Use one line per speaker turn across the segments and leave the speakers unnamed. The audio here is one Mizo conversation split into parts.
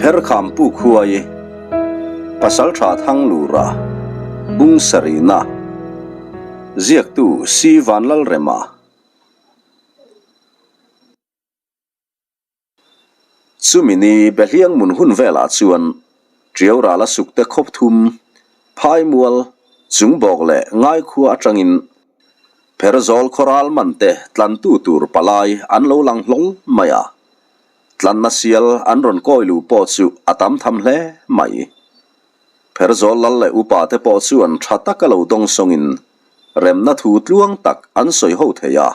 Pherkham Puk Huai, Pasaltha Thanglura, Bung Sarina, Ziaktu Si Vanlalrema. Chumi ni Behliang mun hun velah chuan Tiau rala sukte khawp thum, Phaimual, Chungbawk leh Ngaikhua atangin Pherzawl khawral man te tlantu tur palai an lo lang hlawl mai a. Tlanna sial an rawn kawi luh pawh chu a tam tham hle mai. Pherzawl lal leh upa te pawh chuan tha taka lo dawng sawngin remna thu tluang tak an sawi ho thei a.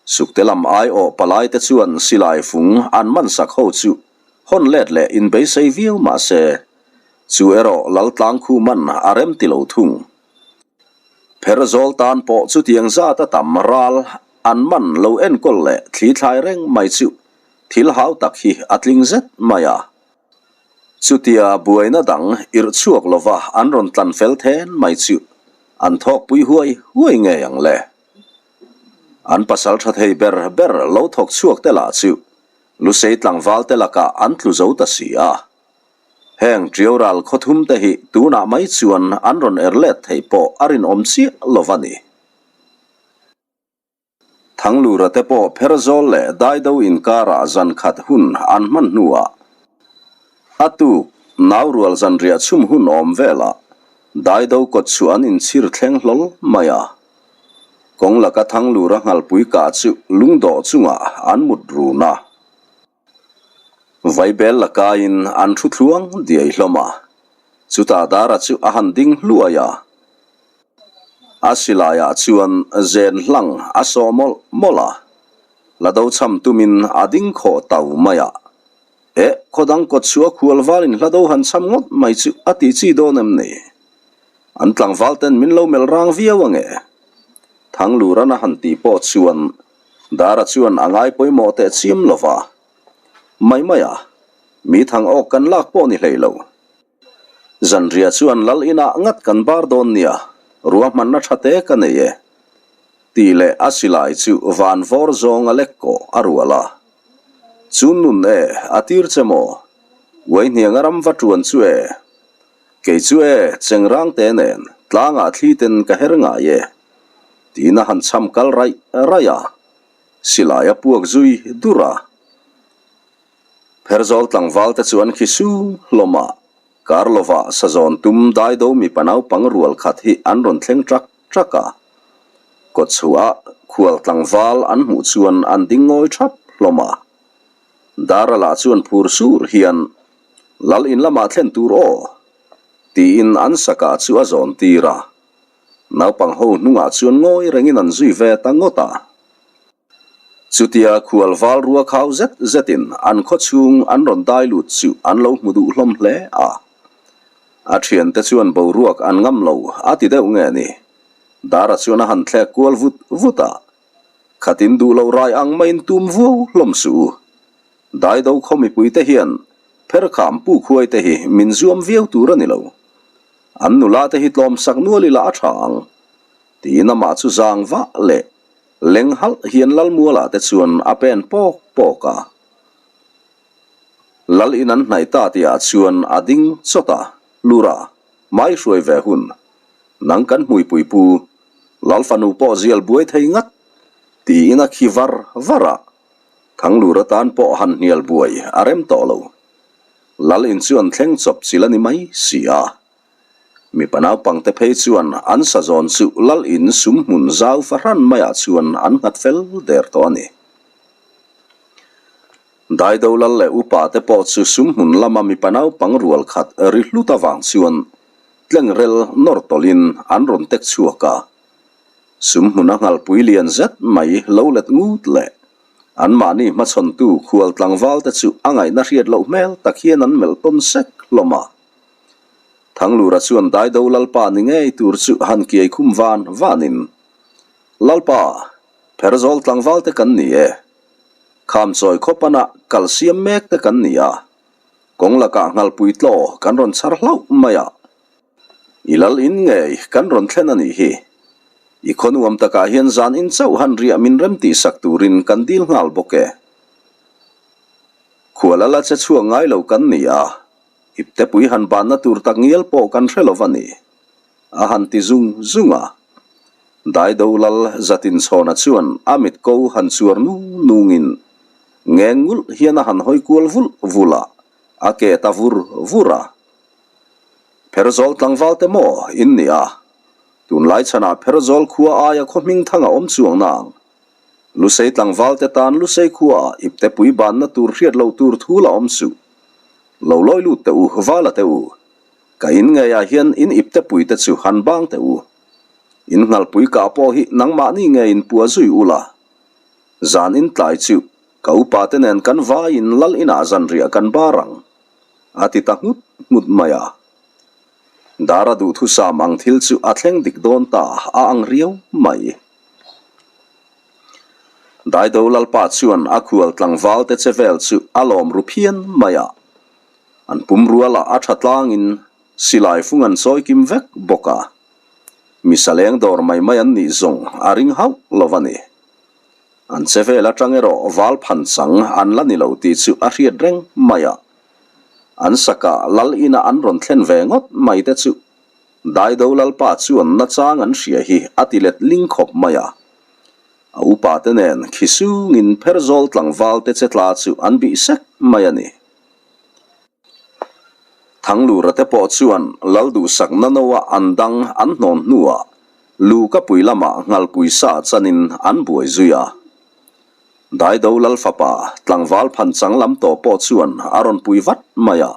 Sukte lam aiawh palai te chuan silai fung an man sak ho chu hawn let leh inbeisei viau mah se, chu erawh Laltlangkhu man a rem ti lo thung. Pherzawl tan pawh chutiang zat a tam ral an man lo enkawl leh thli thlai reng mai chu thil hau tak hi a tling zet mai a. Chutia buaina dang irh chhuak lova an rawn tlan fel then mai chu an thawkpui huai huai ngei ang le. An pasal tha thei ber ber lo thawk chhuak te lah chu Lusei tlangval te lakah an tlu zo ta si a. Heng Tiau ral khawthum te hi tunah mai chuan an rawn er let thei pawh a rinawm chiah lo va ni. Thanglura te pawh Pherzawl leh Daido inkarah zan khat hun an hman hnuah a tuk Naurual zanriah chhum hun awm velah Daido kawt chu an inchhir thleng hlawl mai a. Kawng laka Thanglura nghalpui kah chu lungdawh chungah an mut run a. Vaibel lakaiin an thu thluang diai hlawm a, chutah Dara chu a han ding hluai a. A silaiah chuan zen hlang a sawh mawlh mawlh a, la do cham tumin a ding khawh tau mai a. Eh, khaw dang kawt chhuah khual valin hla do han cham ngawt mai chu a tih chi dawn em ni? An tlangval ten min lo melh rang viau ange. Thanglurana han tih pawh chuan Dara chuan a ngai pawimawh teh chiam lo va. Mai mai a, mi thang awk kan lak pawh ni hlei lo. Zanriah chuan lal inah ngat kan bar dawn nia, ruahmanna tha te ka nei e. Tih leh a silai chu van vawr zawng a lek kawh a rual a. Chu nun e, a tir che maw? Uai hniang a ram va tuan chu e. Kei chu e, chengrang te nen, tlangah thli ten ka her ngai e. Tiin a han cham kal raih raih a, silai a puak zui dur a. Pherzawl tlangval te chuan khi su hlawm a, kar lova sazawn tum daido mipa naupang rual khat hi an rawn thleng ṭak ṭak a. Kawtchhuah khual tlangval an hmuh chuan an ding ngawi ṭhap hlawm a. Dara lah chuan phur sur hian, Lal in lamah thlen tur aw? tiin an sakah chu a zawn tir a. Naupang ho hnungah chuan ngawi rengin an zui ve ta ngawt a. Chutia khual val rua khau zet zetin an khaw chhung an rawn dai lut chu an lo hmu duh hlawm hle a. A thiante chuan boruak an ngam lo a ti deuh nge ni? Dara chuan a han thlek kual vut vut a. Khatin duh lo rai ang maiin tum vuau hlawm suh u. Daido khaw mipuite hian pherkham puk huai te hi min zuam viau tur a ni lo. An nula te hi tlawm sak nual ila a tha ang. Tiin amah chu zang vah leh leng halh hian Lalmuala te chuan a pen pawk pawk a. Lal in an hnaih ta tihah chuan a ding chawt a, Lura, mai hruai ve hun. Nang kan hmuipui pu, Lal fanu pawh zial buai thei ngat, tiin a khi var var a. Thanglura tan pawh han hnial buai a rem tawh lo. Lal in chuan thleng chawp chil a ni mai si a. Mipa naupangte phei chuan an sazawn chu lal in sum hmun zau fahran maiah chuan an nghat fel der tawh a ni. Daido lal leh upa te pawh chu sum hmun lama mipa naupang rual khat ri hlut avang chuan tlengrel nawr tawlhin an rawn tek chhuak a. Sum hmun a nghalpui lian zet mai lo let ngut leh anmahni hmachhawntu khual tlangval te chu a ngaihna hriat loh hmel tak hian an melh tawn sek hlawm a. Thanglura chuan Daido Lalpa ni ngei tur chu han kiai khum van vanin, Lalpa, Pherzawl tlangval te kan ni e. Khamchawi khawpana kal siam mek te kan ni a. Kawng lakah nghalpui tlaw kan rawn chhar hlauh mai a. I lal in ngei kan rawn thlen a nih hi. I khaw nuam takah hian zan in chauh han riah min rem tihsak turin kan dil nghal bawk e. Khual. Mikhual a la che chhuak ngai lo kan ni a, iptepui han banna tur tak ngial pawh kan hre lo va ni, a han ti zung zung a. Daido lal Zatinchhawna chuan a mit ko han chuar nung nungin ngeng ngulh hian a han hawi kual vulh vulh a, a ke ta vur vur a. Pherzawl tlangval te maw in ni a, tunlai chhanah Pherzawl khua aia khaw hming thang a awm chuang nang. Lusei tlangval te tan Lusei khuaah iptepui banna tur hriat loh tur thu la awm suh. Lo lawi lut teh u, vala teh u. Ka in ngeiah hian in iptepui te chu han bang teh u. In nghalpui kah pawh hi nangmahni nge in pua zui u la. Zan in tlai chu ka upa te nen kan vaiin lal inah zanriah kan bar ang, a ti ta nghut nghut mai a. Dara duhthusam ang thil chu a thleng dik dawn ta a ang riau mai. Daido Lalpa chuan a khual tlangval te che vel chu a lawm ru phian mai a. An pum rualah a tha tlangin silai fung an chawi kim vek bawk a. Mi saleng dawr mai mai an nih zawng a ring hauh lo a ni. An che vel atang erawh val phan chang an la ni lo tih chu a hriat reng mai a. An sakah lal ina an rawn thlen ve ngawt mai te chu Daido Lalpa chuan nachang an hria hi a ti let ling khawp mai a. A upa te nen khi sungin Pherzawl tlangval te che tla chu an bih sek mai a ni. Thanglura te pawh chuan Lal duhsakna noa an dang an hnawn hnuah Lukapui lamah nghalpui sa chanin an buai zui a. Daido Lal fapa tlangval phanchang lam tawh pawh chuan a rawn pui vat mai a.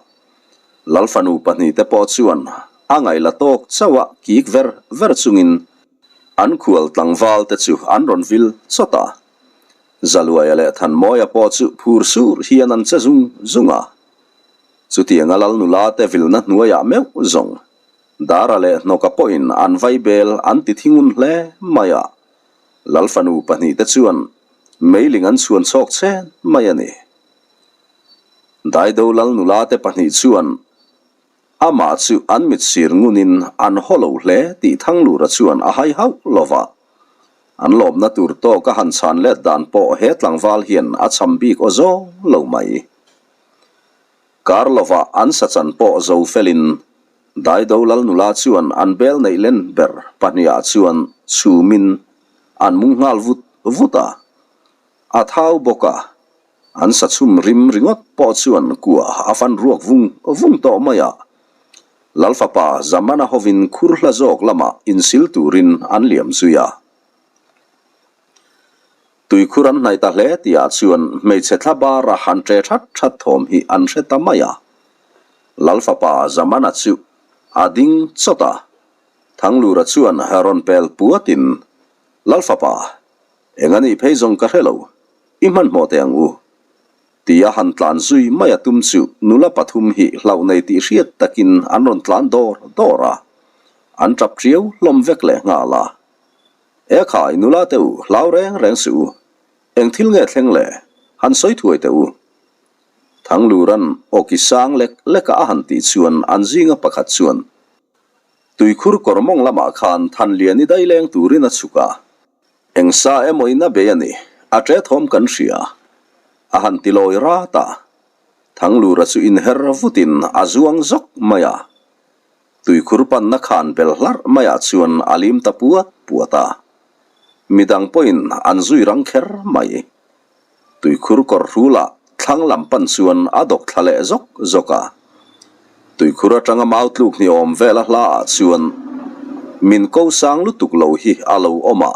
Lal fanu pahnihte pawh chuan a ngaih la tawk chauh a kik ver ver chungin an khual tlangval te chu an rawn vil chawt a. Zaluaia leh Thanmawia pawh chu phur sur hian an che zung zung a. Chutianga lal nula te vilna hnuaiah meuh zawng Dara leh Hnawka pawhin an vaibel an ti thingun hle mai a. Lal fanu pahnihte chuan meiling an chhuan chhawk chhen mai a ni. Daido lal nula te pahnih chuan amah chu an mit sir ngunin an haw lo hle tih Thanglura chuan a hai hauh lo va. An lawmna tur tawk a han chhan let dan pawh he tlangval hian a cham bik aw zawng lo mai. Kar lovah an sachan pawh zo felin Daido lal nula chuan an bel neih len ber pahnihah chuan chhumin an mung nghal vut vut a. A thau bawk a. An sa chhum rim ringawt pawh chuan kua a fan ruak vung vung tawh mai a. Lal fapa Zamana hovin khur hla zawk lamah insil turin an liam zui a. Tuikhur an hnaih ta hle tihah chuan hmeichhe thla bara han ṭe that that thawm hi an hre ta mai a. Lal fapa Zamana chu a ding chawt a. Thanglura chuan rawn pel puatin, Lal fapa, eng a nih phei zawng ka hre lo. I hmanhmawh teh ang u. Tia han tlan zui mai a tum chu nula pathum hi hlauh nei tih hriat takin an rawn tlan dawr dawr a. An tap ṭiau hlawm vek leh nghal a. E khai, nula te u, hlau reng reng suh u. Eng thil nge thleng le? Han sawi thuai teh u. Thangluran awki sang lek leka a han tih chuan an zinga pakhat chuan tuikhur kawr mawng lamah khan Thanliani daileng turin a chhuk a. Eng sa emaw in a bei a ni, a ṭe thawm kan hria. A han ti lawi rat a. Thanglura chu inher vutin a zuang zawk mai a. Tuikhur panna khan bel hlarh maiah chuan a lim ta puat puat a. Midang pawhin an zui rang kher mai. Tuikhur kawr hrulah thlang lam pan chuan a dawk thla leh zawk zawk a. Tuikhur atanga mau tluk ni awm vel a hla ah chuan min ko sang lutuk lo hi a lo awm a,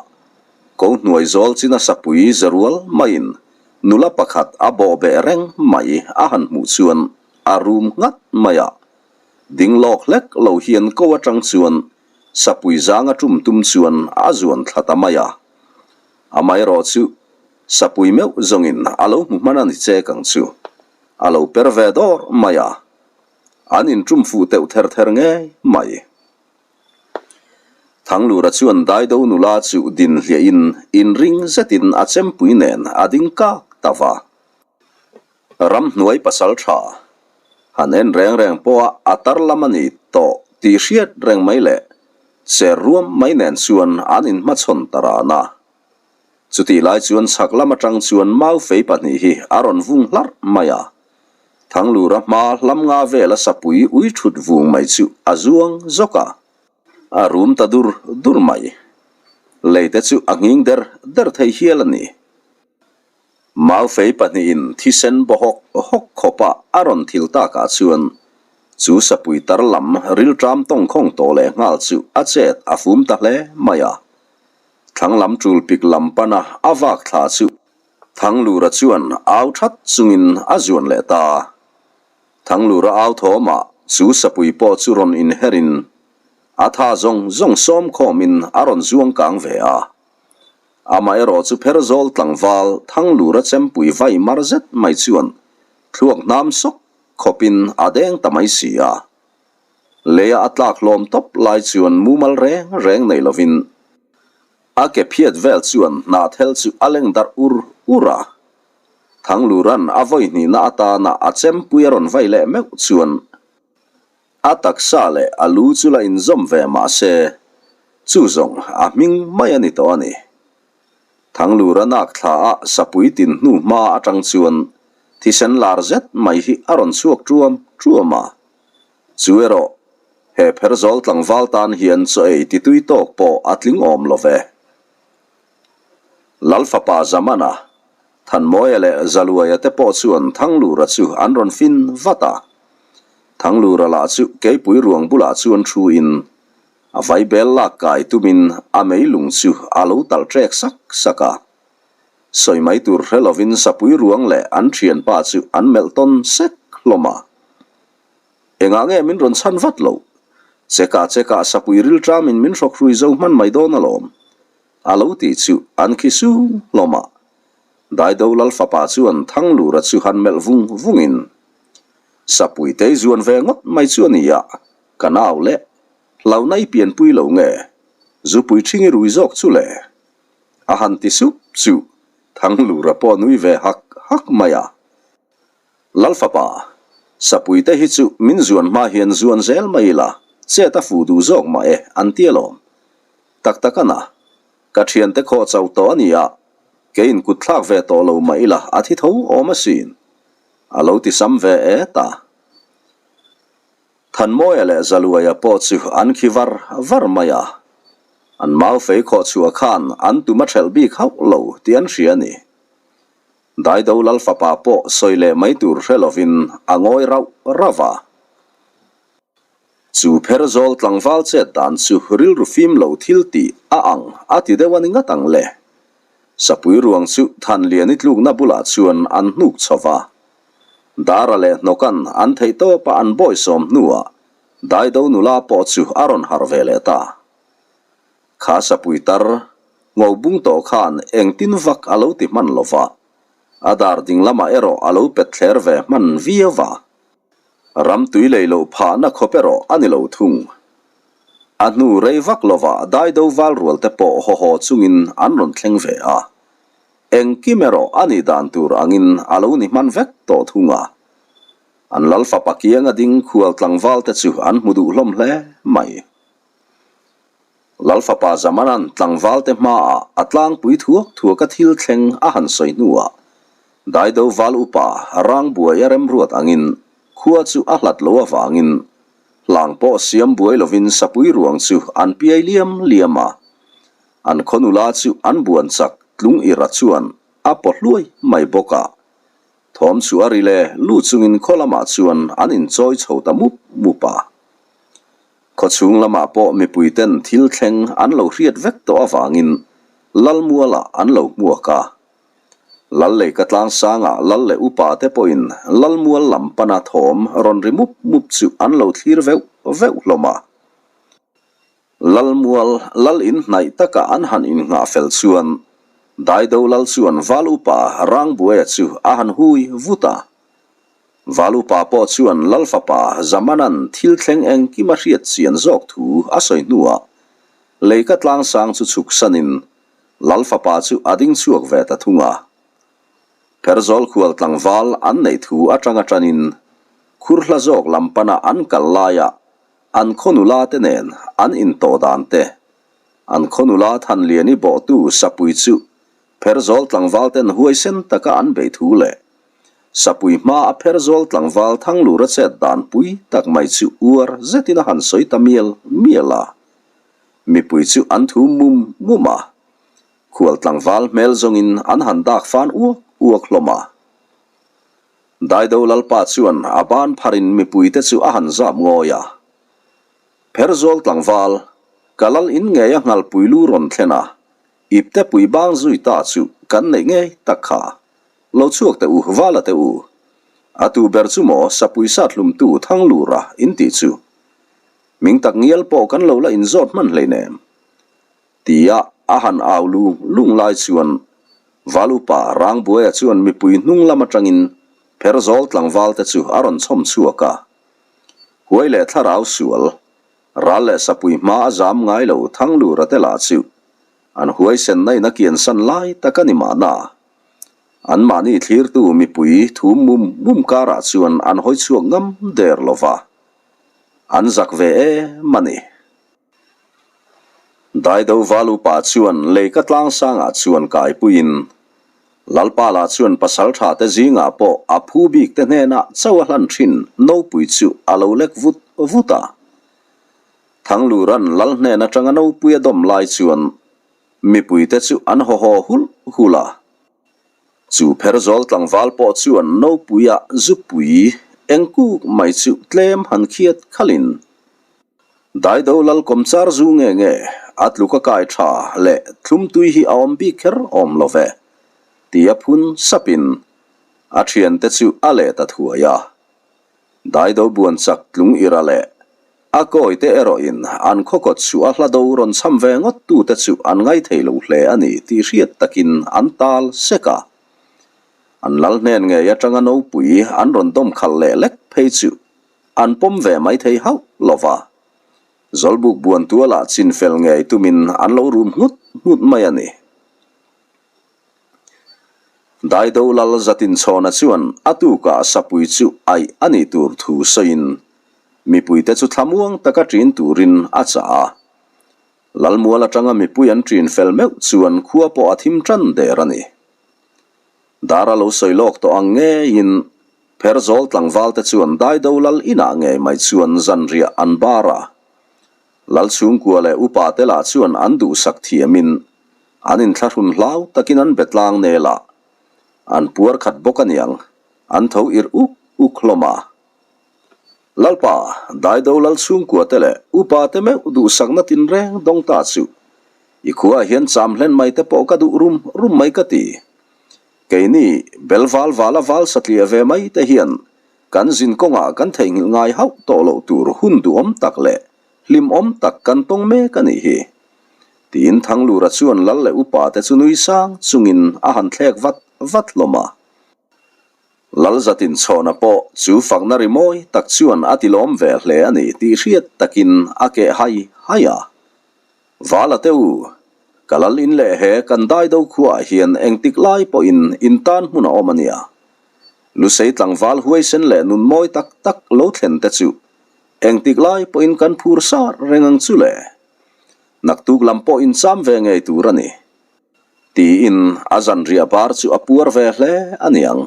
ko hnuai zawl china sapui ze rual maiin nula pakhat a bawh beh reng mai a han hmuh chuan a rum nghat mai a. Ding lawk hlek lo hian ko atang chuan sapui zang a tum tum chuan a zuan thla ta mai a. Amaherawh chu Sapui meuh zawngin a lo hmu hman a ni chek ang chu. A lo per ve dawr mai a. An intum fuh teuh ther ther ngei mai. Thanglura chuan Daido nula chu din hliahin inring zetin a chempui nen a ding kak ta va. Ramhnuai pasal tha han en reng reng pawha a tar lam a ni tawh tih hriat reng mai leh cher ruam mai nen chuan an inhmachhawn ta ran a. Chutih lai chuan chhak lam atang chuan mau fei pahnih hi a rawn vung hlarh mai a. Thanglura hma hlam nga vela sapui ui thut vung mai chu a zuang zawk a, a rum ta dur dur mai. Leite chu a nghing der der thei hial a ni. Maufei pahnihin thisen baw hawk hawk khawpa a rawn thil takah chuan chu sapui tar lam rilṭam tawngkhawng tawh leh nghal chu a chet a fum ta hle mai a. Thlang lam ṭul pik lam pana a vak thla chu Thanglura chuan au that chungin a zuan leh ta. Thanglura au thawmah chu sapui pawh chu rawn inherin a tha zawng zawng sawm khawmin a rawn zuang kang ve a. Amaherawh chu Pherzawl tlangval Thanglura chempui vai mar zet mai chuan thluak hnam sawk khawpin a deng ta mai si a. Leia a tlak hlawm tawp lai chuan mumal reng reng nei lovin a ke phiat vel chuan hnahthel chu a leng darh ur ur a. Thanglura'n a vawi hnihna atana a chempui a rawn vai leh meuh chuan A taksa leh a lu chu la inzawm ve mah se, chu zawng a hming mai a ni tawh a ni. Thanglura nak thla a sapui tin hnu hma atang chuan thisen lar zet mai hi a rawn chhuak ṭuam ṭuam a. Chu erawh, he pherzawl tlangval tan hian chaw ei titui tawk pawh a tling awm lo ve. Lalfapa Zamana, Thanmawia leh Zaluaia te pawh chuan Thanglura chu an rawn fin vat a. Thanglura lah chu keipui ruang bulah chuan thu in a vaibel lak kai tumin a meilung chu a lo talh ṭek sak sak a. Sawi mai tur hre lovin sapui ruang leh an ṭhianpa chu an melh tawn sek hlawm a. Engah nge min rawn chhan vat loh? Chekah chekah sapui rilṭamin min hrawk hrui zo hman mai dawn alawm. A lo tih chu an khi sung hlawm a. Daido Lal fapa chuan Thanglura chu han melh vung vungin, Sapui tei zuan ve ngawt mai chu a ni a, ka nau leh hlauhna i pianpui lo nge, zupui ṭhing i rui zawk chu le? A han ti sup chu Thanglura pawh a nui ve hak hak mai a. Lal fapa, Sapui te hi chu min zuan hma hian zuan zel mai ila, chet a fuh duh zawk mah e, an ti alawm. Tak tak a na. Ka thiante khawh chauh tawh a ni a, kei in kut thlak ve tawh lo mah ila a thi tho awm asin. A lo ti sam ve et a. Thanmawia leh Zaluaia pawh chu an khi var var mai a. An mau fei khawh chhuah khan an tum a thelh bik hauh lo tih an hria a ni. Daido Lal fapa pawh sawi leh mai tur hre lovin a ngawi rauh rauh a. Chu Pherzawl tlangval chet dan chu rilru fim lo thil tih a ang a ti deuh a ni ngat ang le. Sapui ruang chu Thanliani tlukna bulah chuan an hnuk chho va. Dara leh Hnawkan an theih tawpa an bawisawm hnuah Daido nula pawh chu a rawn harh ve leh ta. Kha sapui tar ngo bung tawh khan engtin vak a lo ti hman lo va, a dar ding lamah erawh a lo pet thler ve hman viau va. Ram tui lei loh phahna khawp erawh a ni lo thung. A hnu rei vak lovah Daido val rual te pawh haw haw chungin an rawn thleng ve a. Engkim erawh a nih dan tur angin a lo ni hman vek tawh thung a. An lal fapa kianga ding khual tlangval te chu an hmu duh hlawm hle mai. Lal fapa Zamanan tlangvalte hmaah a tlangpui thuak thuaka thil thleng a han sawi hnuah Daido val upa Rangbuai a remruat angin khua chu a hlat lo avangin hlang pawh siam buai lovin sapui ruang chu an piai liam liam a. An khaw nula chu an buan chak tlung ira chuan a paw hluai mai bawk a. Thawm chu a ri le lu chungin khaw lamah chuan an inchawi chho ta mup mup a. Khawchhung lamah pawh mipuiten thil thleng an lo hriat vek tawh avangin Lalmualah an lo hmuak a. Lal lei ka tlang sangah lal leh upa te pawhin Lalmual lam pana thawm rawn ri mup mup chu an lo thlir veuh veuh hlawm a. Lalmual lal in hnaih taka an han innghah fel chuan Daido lal chuan Val upa Rangbuaia chu a han hui vut a. Val upa pawh chuan lal fapa Zamanan thil thleng engkim a hriat chian zawk thu a sawi hnuah Leika tlangsang chu chhuk sanin Lal fapa chu a ding chhuak ve ta thung a. Pherzawl khual tlangval an neih thu atang atanin khur hla zawk lam pana an kal laia an khaw nula te nen an intawh dan te, an khaw nula Thanliani bawhtu Sapui chu Pherzawl tlangval ten huaisen taka an beih thu leh. Sapui hma a pher zawl tlangval Thanglura chet dan pui tak mai chu uar zetin a han sawi ta mial mial a. Mipui chu an thu mum mum a. Khual tlangval hmel zawngin an han dak fan uak uak hlawm a. Daido Lalpa chuan a ban pharin mipuite chu a han zap ngawi a. Pherzawl tlangval, ka lal in ngei a nghalpui lu rawn thlen a, ipte pui bang zui ta chu kan neih ngei tak kha. Lo chhuak teh u, vala teh u. A tu ber chu maw sapui sat hlumtu Thanglura in tih chu. Ming tak ngial pawh kan lo la inzawt hman hleinem. Tia a han au lung lung lai chuan Valupa Rangbuaia chuan mipui hnung lam atangin Pherzawl tlangval te chu a rawn chhawm chhuak a. Huai leh thlarau sual, ral leh sapui hma a zam ngai lo Thanglura te lah chu an huaisenna in a kiansan lai tak a ni mahna. Anmahni thlirtu mipui thum mum mum karah chuan an hawi chhuak ngam der lo va, an zak ve em a ni. Daido Valupa chuan leika tlangsangah chuan kaipuiin Lalpa lah chuan pasaltha te zingah pawh a phu bik te hnenah chauh a hlan thin nopui chu a lo lek vut vut a. Thangluran Lal hnen atanga nopui a dawm lai chuan mipuite chu an haw haw hulh hulh a. Chu pherzawl tlangval pawh chuan nopuia zupui eng kuk mai chu tlem han khiat khalhin Daido lal kawmchar zu nge nge a tluk a kai tha leh thlum tui hi a awm bik kher awm lo ve, tia phun sapin a thiante chu a let a thuai a. Daido buan chak tlung ira leh a kawite erawhin an khawkawt chhuah a hla do rawn cham ve ngawt tute chu an ngaithei lo hle a ni tih hriat takin an tal sek a. An lal hnen ngei atanga nopui an rawn dawm khalh leh lek phei chu An pawm ve mai thei hauh lo va. Zawlbuk buan tualah chin fel ngei tumin an lo rum nghut nghut mai a ni. Daido Lal Zatinchhawna chuan a tukah sapui chu aih a nih tur thu sawiin mipuite chu thlamuang taka ṭin turin a chah a. Lalmual aṭanga mipui an ṭin fel meuh chuan khua pawh a thim ṭan der a ni. Dara lo sawi lawk tawh ang ngeiin Pherzawl tlangvalte chuan Daido lal inah ngei mai chuan zanriah an bar a. Lal chhungkua leh upa te lah chuan an duhsak thiamin an inthlahrun hlau takin an be tlang nel a. An puar khat bawk aniang, an tho irh uk uk hlawm a. Lalpa, Daido lal chhungkua te leh upa te meuh duhsakna tinreng dawng ta chu i khuaah hian cham hlen mai te pawh ka duh rum rum mai ka ti. Keini, bel val vala val satliah ve mai te hian kan zin kawngah kan theihnghilh ngai hauh tawh loh tur hun duhawm tak leh hlimawm tak kan tawng mek a nih hi. Tiin Thanglura chuan lal leh upa te chu nui sang chungin a han thlek vat vat hlawm a. Lal zatin chhawna pawh chu fakna rimawi tak chuan a tilawm ve hle a ni tih hriat takin a keh hai hai a. Vala te u, ka lal in leh he kan daido khuaah hian engtik lai pawhin in tan hmun a awm a nia. Lusei tlangval huaisen leh nun mawi tak tak lo thlen te chu engtik lai pawhin kan phur sar reng ang chu le. Naktuk lam pawh in cham ve ngei tur a ni. Tiin a zanriah bar chu a puar ve hle a niang,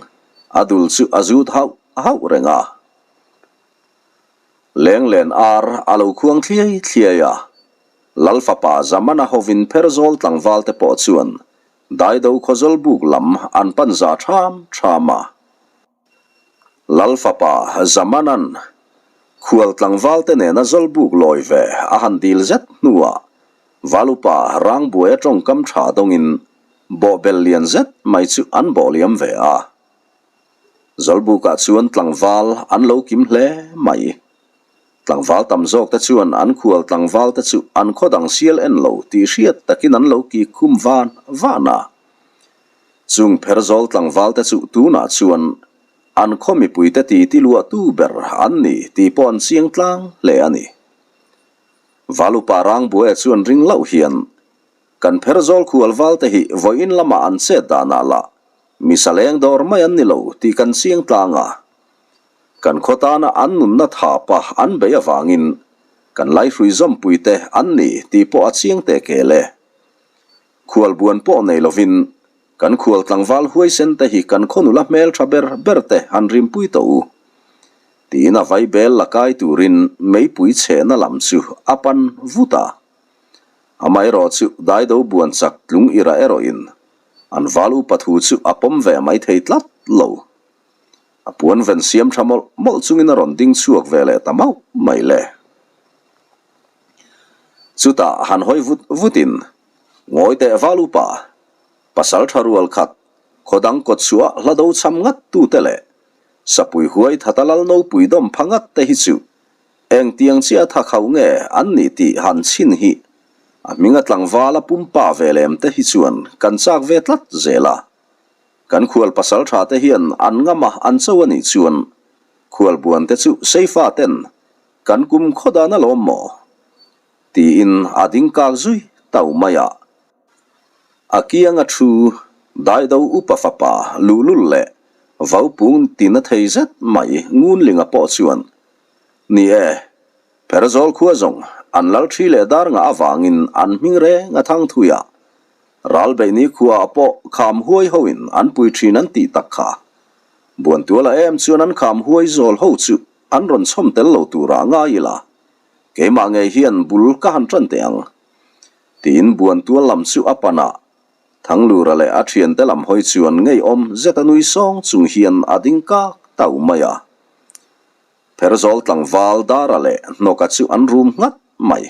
a dul chu a zut hauh hauh reng a. Lenglen ar a lo khuang thliai thliai a, Lal fapa Zamana hovin Pherzawl tlangval te pawh chuan Daido khawzawl buk lam an pan za ṭham ṭham a. Lal fapa Zamana'n khual tlangval te nena zawl buk lawi ve a han dil zet hnuah Valupa Rangbuaia ṭawngkam ṭha dawngin bawhbel lian zet mai chu an bawh liam ve a. Zawlbukah chuan tlangval an lo kim hle mai. Tlangval tam zawk te chuan an khual tlangval te chu an khaw dang sial en lo tih hriat takin an lo kik khum van van a. Chung Pherzawl tlangval te chu tunah chuan an khaw mipui te titi luahtu ber an ni tih pawh an chiang tlang hle a ni. Valupa Rangbuaia chuan ring loh hian Kan Pherzawl khual val te hi vawiin lamah an chet danah lah Mi saleng dawr mai an ni lo tih kan chiang tlang a. Kan khaw tana an nunna thapa an bei avangin kan laihrui zawmpui te an ni tih pawh a chiang teh kel e. Khualbuan pawh nei lovin. Kan khual tlangval huaisen te hi kan khaw nula hmel tha ber ber te han rimpui tawh u. Tiin a vai bel la kai turin meipui chhehna lam chu a pan vut a. Amaherawh chu daido buan chak tlung ira erawhin an val upa thu chu a pawm ve mai thei tlat lo. A puan ven siam tha mawlh mawlh chungin a rawn ding chhuak ve leh ta mauh mai le. Chutah han hawi vut vutin Ngawi teh val upa, pasal tha rual khat, khaw dang kawt chhuah hla do chham ngat tute leh sapui huai thata lal nopui dawm pha ngat te hi chu engtiang chiah tha khauh nge an nih tih han chhin hi a hminga tlangval a pumpa ve lem te hi chuan kan chak ve tlat zel a. Kan khual pasal tha te hian an ngam a an cho a nih chuan khual buan te chu seifa ten kan kum khaw dan alawm maw? Tiin a ding kak zui tau mai a. A kianga thu Daido upa fapa luhlul leh Vaupung tina thei zet mai Ngunlinga pawh chuan, Ni e, Pherzawl khua zawng an lal thi leh dar ngah avangin an hming reng a thang thui a, Ralbeihni khuaah pawh kham huai hoin an pui thin an tih tak kha. Buantuala em chuan an kham huai zawl ho chu an rawn chhawm tel lo turah ngai ila. Keimah ngei hian bul ka han tan teh ang. Tiin Buantual lam chu a pan a, Thanglura leh a thiante lam hawi chuan ngeiawm zet a nui sawng chung hian a ding kak tau mai a. Pherzawl tlangval Dara leh Hnawka chu an rum nghat mai.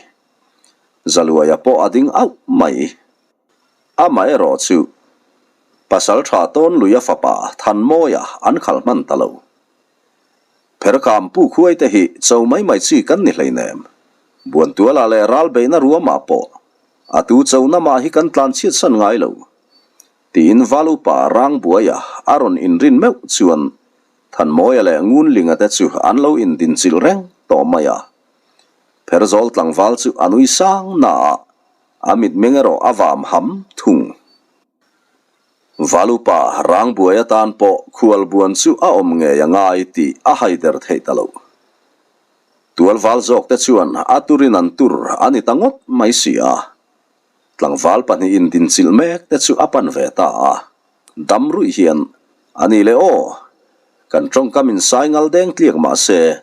Zaluaia pawh a ding auh mai. Amaherawh chu Pasal tha Tawnluia fapa Thanmawia an khalh hman ta lo. Pherkam pu khuai te hi cho mai mai chi kan ni hleinem. Buantuala leh ral beihna ruamah pawh a tu cho namah hi kan tlan chhiat san ngai lo. Tiin Val upa Rangbuaia a rawn inrin meuh chuan Thanmawia leh Ngunlinga te chu an lo indinchilh reng tawh mai a. Pherzawl tlangval chu a nui sang na a, a mitmeng erawh a vam ham thung. Valupa Rangbuai atan pawh khualbuan chu a awm ngei a ngai tih a haider theih ta lo. Tualval zawk te chuan a turin an tur a ni ta ngawt mai si a. Tlangval pahnihin dinchilh mek te chu a pan ve ta a. Dam ruih hian, A ni le aw, kan tawngkam in sai ngal deng tliak mah se,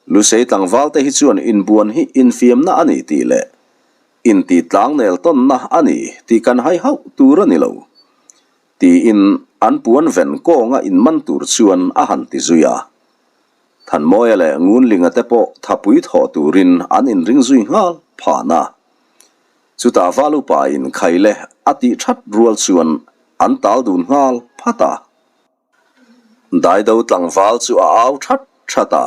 Lusei tlangval te hi chuan inbuan hi infiamna a ni tih leh Intih tlangnel tawnna a ni tih kan hai hauh tur a ni lo, tiin an puan ven kawnga inman tur chuan a han ti zui a. Thanmawia leh Ngunlinga te pawh thapui thawh turin an inring zui nghal phan a. Chutah Valupa in khaile a tih that rual chuan an tal dun nghal phat a. Daido tlangval chu a au that that a,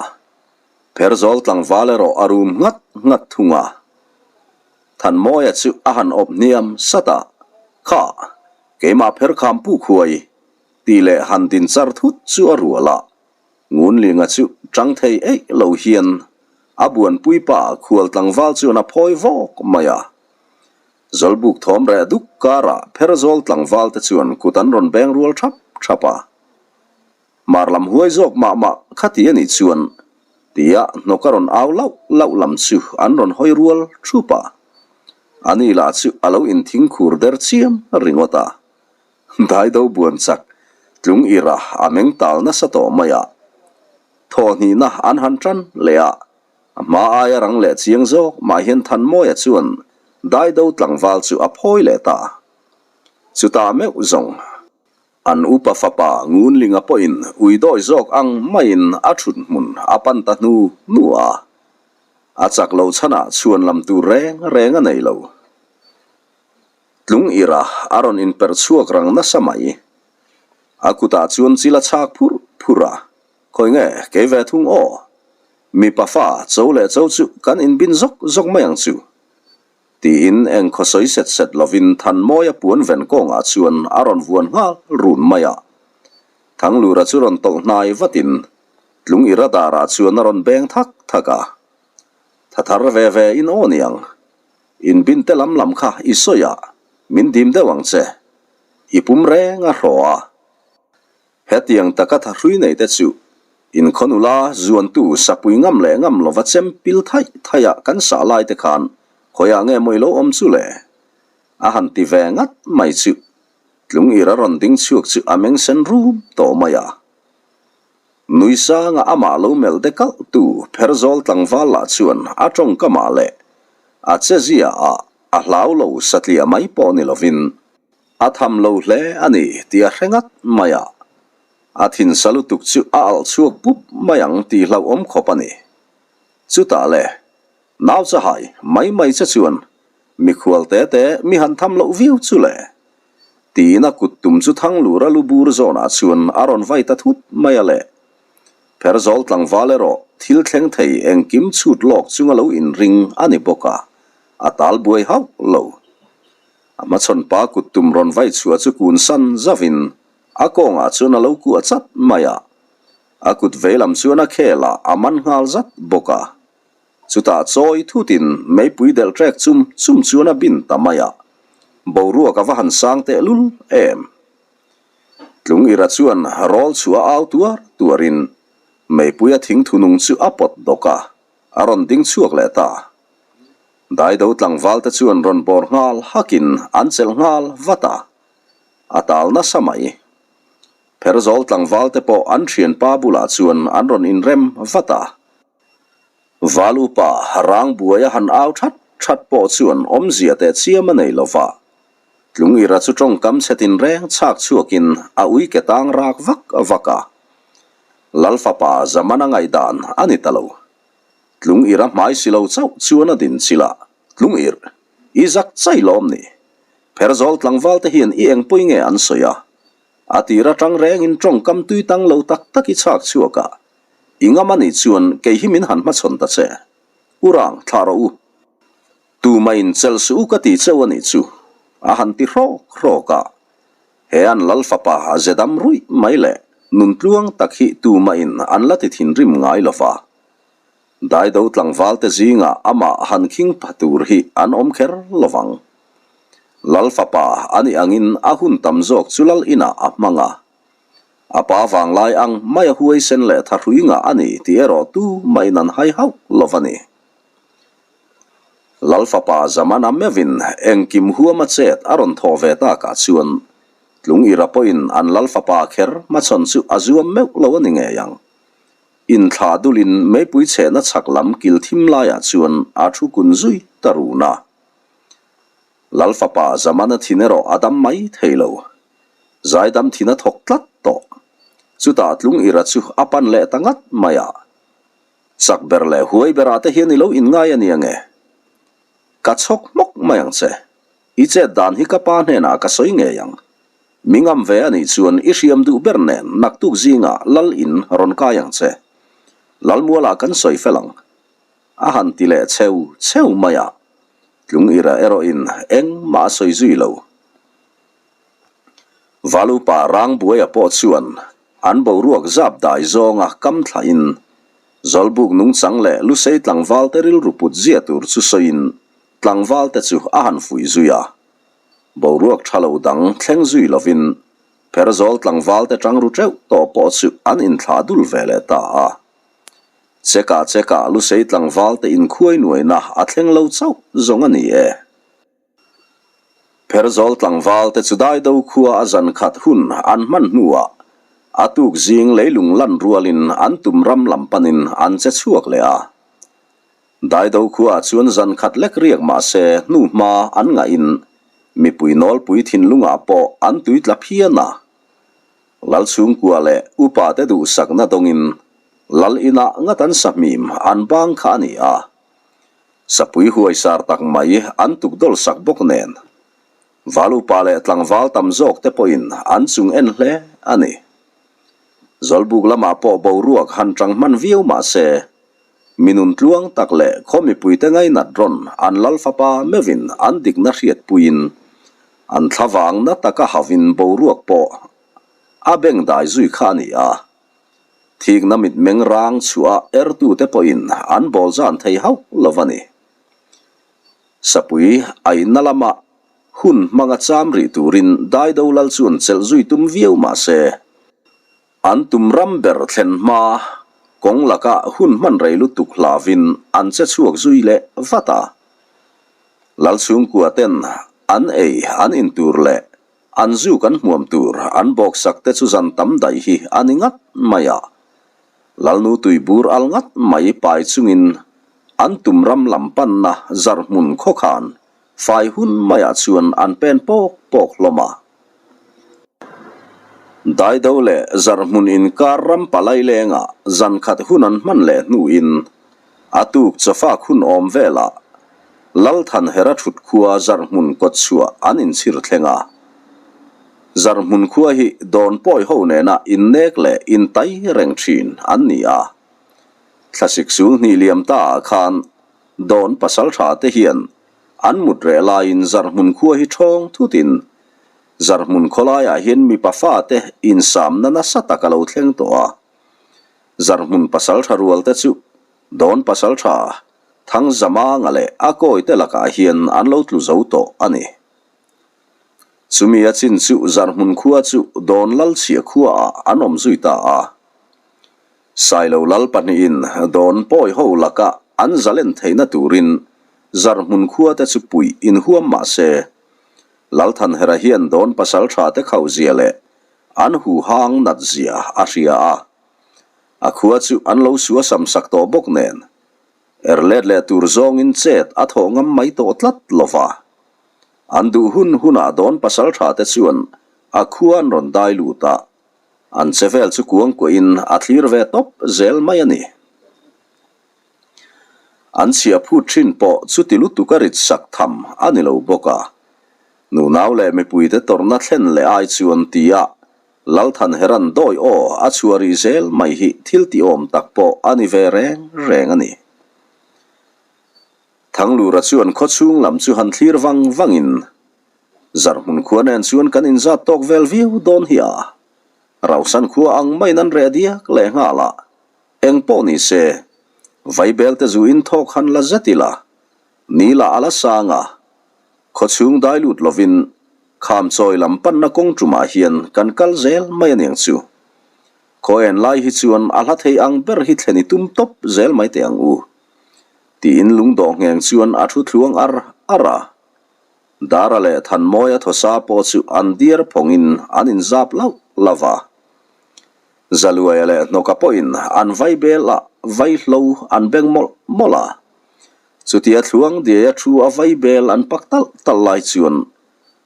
Pherzawl tlangval erawh a rum nghat nghat thung a. Thanmawia chu a han awp hniam sat a, Kha, keimah pherkham puk huai, tih leh han din char thut chu a rual a. Ngunlinga chu tang thei eih lo hian a buanpui pa khual tlangval chuan a phawi vawk mai a. Zawlbuk thawm reh duk karah Pherzawl tlangval te chuan kut an rawn beng rual thap thap a. Hmar lam huai zawk mah mah kha ti a nih chuan tia hnawk a rawn au lauh lauh lam chu an rawn hawi rual thup a. Ani lah chu a lo inthing khur der chiam ringawt a. Daido buan chak tlung ira a meng tal nasa tawh mai a. Thawhhnihna an han tan leh a. A hma aia rang leh chiang zawk mah hian Thanmawia chuan Daido tlangval chu a phawi leh ta. Chutah meuh zawng an upa fapa Ngunlinga pawhin ui dawi zawk ang maiin a thut hmun a pan ta hnu hnu a. A chak lo chhanah chhuan lam tur reng reng a nei lo. Tlung ira a rawn inperh chhuak rang nasa mai. A kutah chuan chil a chhak phurh phurh a. Khawi nge kei ve thung aw? Mipa fa cho leh cho chu kan inbin zawk zawk mai ang chu. Tiin eng khaw sawi set set lovin Thanmawia puan ven kawngah chuan a rawn vuan nghal run mai a. Thanglura chu rawn tawlh hnai vatin Tlung i radar ah chuan a rawn beng thak thak a. Tha thar ve ve in aw niang. Inbin te lam lam kha i sawi a, min dim deuh ang che. I pum reng a hraw a. Hetiang taka thahrui nei te chu inkhaw nula zuantu sapui ngam leh ngam lova chem pil thaih thaih a kan sah lai te khan khawiah nge maw i lo awm chu le? A han ti ve ngat mai chu. Tlungir a rawn ding chhuak chu a meng sen rum tawh mai a. Nui sanga amah lo melh de kalh tu Pherzawl tlangval lah chuan a tawngkamah leh a chezia ah a hlau lo satliah mai pawh ni lovin a tham lo hle a ni tih a hre ngat mai a. A thinsa lutuk chu a alh chhuak pup mai ang tih hlauhawm khawp a ni. Chutah le, nau chahai mai mai che chuan mikhual te te mi han tham loh viau chu le. Tiin a kut tum chu Thanglura lu bur zawnah chuan a rawn vai ta thut mai a le. Pherzawl tlangval erawh thil thleng thei engkim chhut lawk chunga lo inring a ni bawk a, a tal buai hauh lo. A hmachhawn pa kut tum rawn vai chhuah chu kun san zavin a kawngah chuan a lo kuah chat mai a. A kut veilam chuan a khel a, a man nghal zat bawk a. Chutah chawi thutin meipui delh trek chum chum chuan a bin ta mai a, boruak a va han sang tehlul em. Tlungira chuan rawl chu a au tuar tuarin meipuia thingthu nung chu a pawt dawk a, a rawn ding chhuak leh ta. Daido tlangval te chuan rawn bawr nghal hakin an chelh nghal vat a, a tal nasa mai. Pherzawl tlangval te pawh an thianpa bulah chuan an rawn inrem vat a. Val upa rang buai a han au that that pawh chuan awmzia teh chiam a nei lo va. Tlungira chu tawngkam chhe tinreng chhak chhuakin a ui ke tang rak vak vak a. Lal fapa Zamana ngaihdan a ni ta lo. Tlungira hmai si lo chauh chuan a din chilh a, Tlungir, i zak chai lawm ni? Pherzawl tlangval te hian i engpui nge an sawi a? A tir atang rengin tawngkam tui tang lo tak tak i chhak chhuak a, i ngam a nih chuan kei hi min han hmachhawn ta che. U Rang, thlah rawh u. Tumahin chelh suh u ka ti cheu a nih chu, a han ti hrawk hrawk a. He an lal fapa a ze dam ruih mai leh nun tluang tak hi tumahin an la ti thinrim ngai lo va. Daido tlangval te zingah amah han khing pha tur hi an awm kher lo vang. Lal fapa a nih angin a hun tam zawk chu lal inah a hmang a. A pa vanglai ang mai a huaisen leh thahrui ngah a ni tih erawh tu mahin an hai hauh lo va ni. Lal fapa Zamana meuhin engkim huama chet a rawn thawh ve takah chuan Tlungira pawhin an lal fapa kher hmachhawn chu a zuam meuh lo a ni ngei ang. Inthlah dulin meipui chhehna chhak lam kil thim laiah chuan a thu kun zui ta run a. Lal fapa Zamana thin erawh a dam mai thei lo. Zaidam thin a thawk tlat tawh. Chutah Tlungira chu a pan leh ta ngat mai a. Chak ber leh huai berah te hian i lo inngai a ni ange. Ka chhawk hmawk mai ang che. I chet dan hi ka pa hnenah ka sawi ngei ang. Mi ngam ve a nih chuan i hriam duh ber nen naktuk zingah Lal in rawn kai ang che. Lalmualah kan sawi fel ang. A han ti leh cheu cheu mai a, Tlungira erawhin engmah a sawi zui lo. Valupa Rangbuaia pawh chuan an boruak zap dai zawnga kam thlahin Zawlbuk nungchang leh Lusei tlangvalte rilru put zia tur chu sawiin tlangvalte chu a han fuih zui a. Boruak tha lo dang thleng zui lovin Pherzawl tlangvalte tang ru teuh tawh pawh chu an inthlah dul ve leh ta a. Chekah chekah Lusei tlangval te inkhuai nuaina a thleng lo chauh zawng a ni e. Pherzawl tlangval te chu Daido khua a zan khat hun an hman hnuah a tuk zing leilung lan rualin an tum ram lam panin an che chhuak leh a. Daido khuaah chuan zan khat lek riak mah se hnu hma an ngahin mipui nawlpui thinlungah pawh an tui tla phian a. Lal chhungkua leh upa te duhsakna dawngin Lal inah ngat an sahmim an bang kha a ni a. Sapui huaisar tak mai an tukdawl sak bawk nen Val upa leh tlangval tam zawk te pawhin an chung en hle a ni. Zawlbuk lamah pawh boruak han tang hman viau mah se mi nun tluang tak leh khaw mipuite ngainat rawn an Lal fapa meuhin an dikna hriatpuiin An thlavang na taka hauhin boruak pawh a beng dai zui kha a ni a. Thikna mitmeng rang chhuah ertute pawhin an bawl zan thei hauh lo a ni. Sapui a inna lama hun hmanga cham rih turin Daido lal chuan chelh zui tum viau mah se, an tum ram ber thlen hma kawng laka hun hman rei lutuk hlauvin an che chhuak zui leh vat a. Lal chhungkua ten an ei an in tur leh. An zu kan hmuam tur an bawksak te chu zan tam daih hi a ni ngat mai a. Lalnu tuibur al ngat mai pai chungin an tum ram lam panna zarhmun khawkhan fai hun maiah chuan an pen pawk pawk hlawm a. Daido leh zarhmun inkar ram palai lengah zan khat hun an hman leh hnuin a tuk chawfak hun awm velah Lalthanhera thut khua zarhmun kawtchhuah an inchhir thleng a. Zarhmun khua hi dawn pawi ho nena innek leh intai reng thin an ni a. Thlasik sul hnih liam ta ah khan dawn pasaltha te hian an mut reh laiin zarhmun khua hi thawng thutin zarhmun khawlaiah hian mipa fate insamna nasa tak a lo thleng tawh a. Zarhmun pasaltha rual te chu dawn pasaltha Thangzamanga leh a kawite lakah hian an lo tlu zo tawh a ni. Chumi a chin chu Zarhmun khua chu Dawn Lalchhia khuaah an awm zui ta a. Sailo lal pahnihin Dawn pawi ho laka an zalen theihna turin Zarhmun khua te chu puih inhuam mah se, Lalthanhera hian Dawn pasaltha te khauzia leh an huhang natzia a hria a. A khua chu an lo sua sam sak tawh bawk nen, er let leh tur zawngin chet a thawh ngam mai tawh tlat lo va. An duh hun hunah dawn pasaltha te chuan a khua an rawn dai lut a, an che vel chu kuang kuahin a thlir ve tawp zel mai a ni. An chhia phut thin pawh chuti lutuk a rit sak tham a ni lo bawk a, nunau leh mipuite tawrhna thlen leh ai chuan tia Lalthanheran dawi aw a chhuah rih zel mai hi thil tih awm tak pawh a ni ve reng reng a ni. Thanglura chuan khawchhung lam chu han thlir vang vangin Zarhmun khua nen chuan kan inzat tawk vel viau dawn hi a, Rausan khua ang maiin an reh diak leh nghal a, eng pawh ni se, Vaibelte zu in thawk han la zet ila, ni lah a la sang a, Khawchhung dai lut lovin kham chawi lam panna kawng tumah hian kan kal zel mai aniang chu. Khaw en lai hi chuan a hla thei ang ber hi thlen i tum tawp zel mai teh ang u. Tiin lungdawh ngheng chuan a thu thluang ar ar a. Dara leh Thanmawia thawsa pawh chu an diar phawngin an inzap lauh lauh va. Zaluaia leh Hnawka pawhin an vai bel a, vaihlo an beng mawlh mawlh a. Chutia thluang diaia thu a vai bel an pak talh talh lai chuan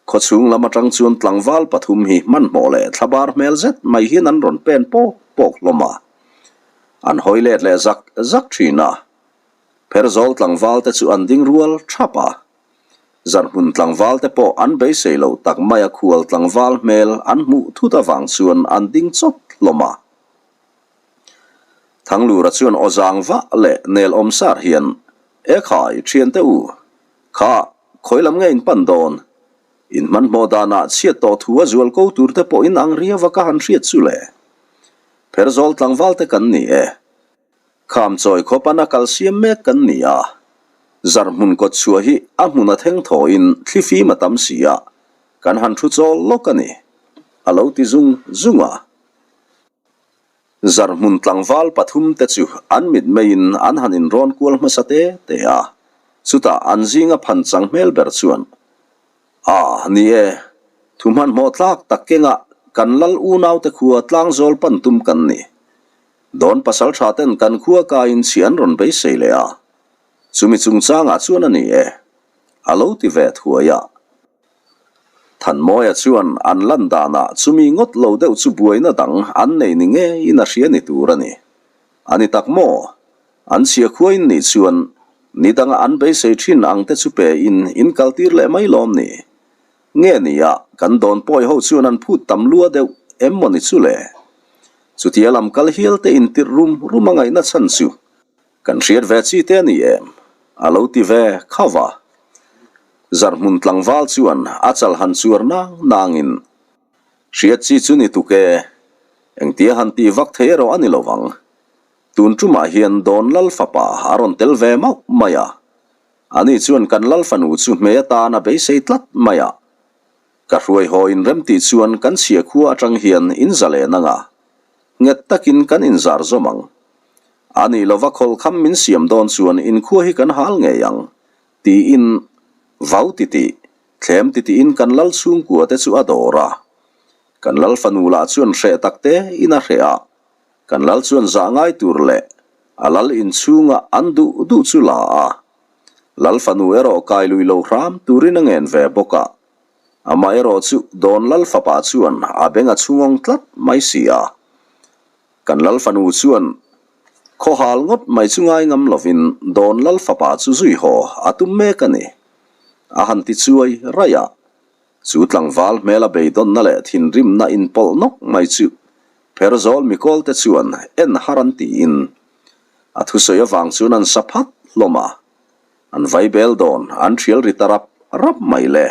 khawchhung lam atang chuan tlangval pathum hi hmanhmawh leh thlabar hmel zet mai hian an rawn pen pawk pawk hlawm a. An hawi let leh zak zak thin a. Pherzawl tlangval te chu an ding rual thap a. Zarhmun tlangval te pawh an beisei loh tak maia khual tlangval hmel an hmuh thut avang chuan an ding chawt hlawm a. Thanglura chuan aw zang vah leh nel awm sar hian, E khai, thiante u, kha, khawi lam nge in pan dawn? In hmanhmawh danah chhiat tawh thu a zual ko tur te pawh in ang riau a ka han hriat chu le. Pherzawl tlangval te kan ni e. Kham chawi khawp ana kal siam mek kan ni a. Zarhmun kawt chhuah hi a hmun a theng thawhin thlifim a tam si a, kan han thu chawl lawk a ni, a lo ti zung zung a. Zarhmun tlangval pathum te chu an mitmeiin an han inrawn kual hmasa te te a, chutah an zinga phan chang hmel ber chuan, A, ni e, thu hmanhmawh tlak tak kengah kan lal unaute khua tlangzawl pan tum kan ni. Dawn pasal tha ten kan khua kaiin chhi an rawn beisei leh a, chumi chungchangah chuan a ni e, a lo ti ve thuai a. Thanmawia chuan an lan danah chumi ngawt lo deuh chu buaina dang an nei ni ngeiin a hria ni tur a ni. A ni tak maw? An chhia khuain nih chuan ni danga an beisei thin ang te chu pe in in kaltir leh mai lawm ni? Nge ni a, kan dawn pawi ho chuan an phut tam lua deuh em maw ni chu le? Chutia lam kal hial te intirh rum rum a ngaihna chhan chu Kan hriat ve chi te a ni em? A lo ti ve khauh a. Zarhmun tlangval chuan a chal han chuar nang nangin, Hriat chi chu ni tuk e, engtia han tih vak thei erawh a ni lo vang. Tun tumah hian Dawn Lal fapa a rawn tel ve mauh mai a. Ani chuan kan Lal fanu chu hmei atan a beisei tlat mai a. Ka hruai haw inremtih chuan kan chhia khua atang hian inzalen anga nghet takin kan inzar zawm ang. A nih lova khawlkham min siam dawn chuan inkhua hi kan hal ngei ang, tiin vau titih. Thlem titiin kan lal chhungkua te chu a dawr a. Kan lal fanu lah chuan hreh tak te in a hreh a. Kan lal chuan zah ngai tur leh a lal inchhunga an duh duh chu la a. Lal fanu erawh kai lui lo hram turin a ngen ve bawk a. Amaherawh chu Dawn lal fapa chuan a beng a chhungawng tlat mai si a. Kan lal fanu chuan khawhal ngawt mai chu ngai ngam lovin Dawn lal fapa chu zui haw a tum mek a ni. A han ti chuai raih a. Chu tlangval hmela beidawnna leh thinrimna inpawlh nawk mai chu Pherzawl mikawlte chuan en har an tiin a thusawi avang chuan an sa phat hlawm a. An vaibel dawn an thial ri ta rap rap mai le.